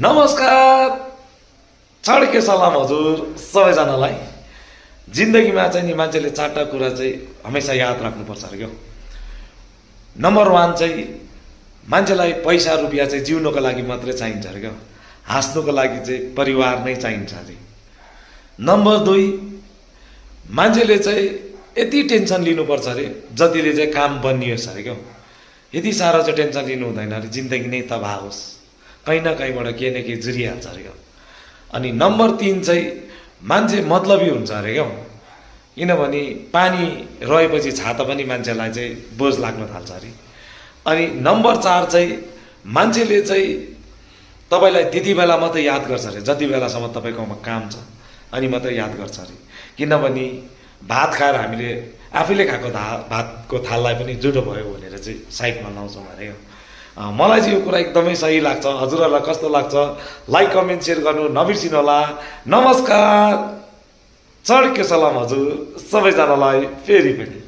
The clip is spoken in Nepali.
नमस्कार, छड्के सलाम हजुर सबैजनालाई। जिन्दगीमा चाहिँ नि मान्छेले चारवटा कुरा चाहिँ हमेसा याद राख्नुपर्छ अरे क्या। नम्बर 1 चाहिँ मान्छेलाई पैसा रुपियाँ चाहिँ जिउनको लागि मात्रै चाहिन्छ अरे क्या। हाँस्नुको लागि चाहिँ परिवार नै चाहिन्छ अरे। नम्बर 2 मान्छेले चाहिँ यति टेन्सन लिनुपर्छ अरे जतिले चाहिँ काम बनियोस् अरे क्या। यति साह्रो चाहिँ टेन्सन लिनु हुँदैन अरे, जिन्दगी नै तबाह होस्, कहीँ न कहीँबाट केही न केही जुरिहाल्छ अरे क्या। अनि नम्बर 3 चाहिँ मान्छे मतलबी हुन्छ अरे क्या। किनभने पानी रहेपछि छाता पनि मान्छेलाई चाहिँ बोझ लाग्न थाल्छ अरे। अनि नम्बर 4 चाहिँ मान्छेले चाहिँ तपाईलाई त्यति बेला मात्रै याद गर्छ अरे जति बेलासम्म तपाईँकोमा काम छ, अनि मात्रै याद गर्छ अरे। किनभने भात खाएर हामीले आफैले खाएको भातको थाललाई पनि जुठो भयो भनेर चाहिँ साइडमा लाउँछौँ अरे। मलाई चाहिँ यो कुरा एकदमै सही लाग्छ। हजुरहरूलाई कस्तो लाग्छ लाइक कमेन्ट सेयर गर्नु नबिर्सिनु होला। नमस्कार, छड्के सलाम हजुर सबैजनालाई फेरि पनि।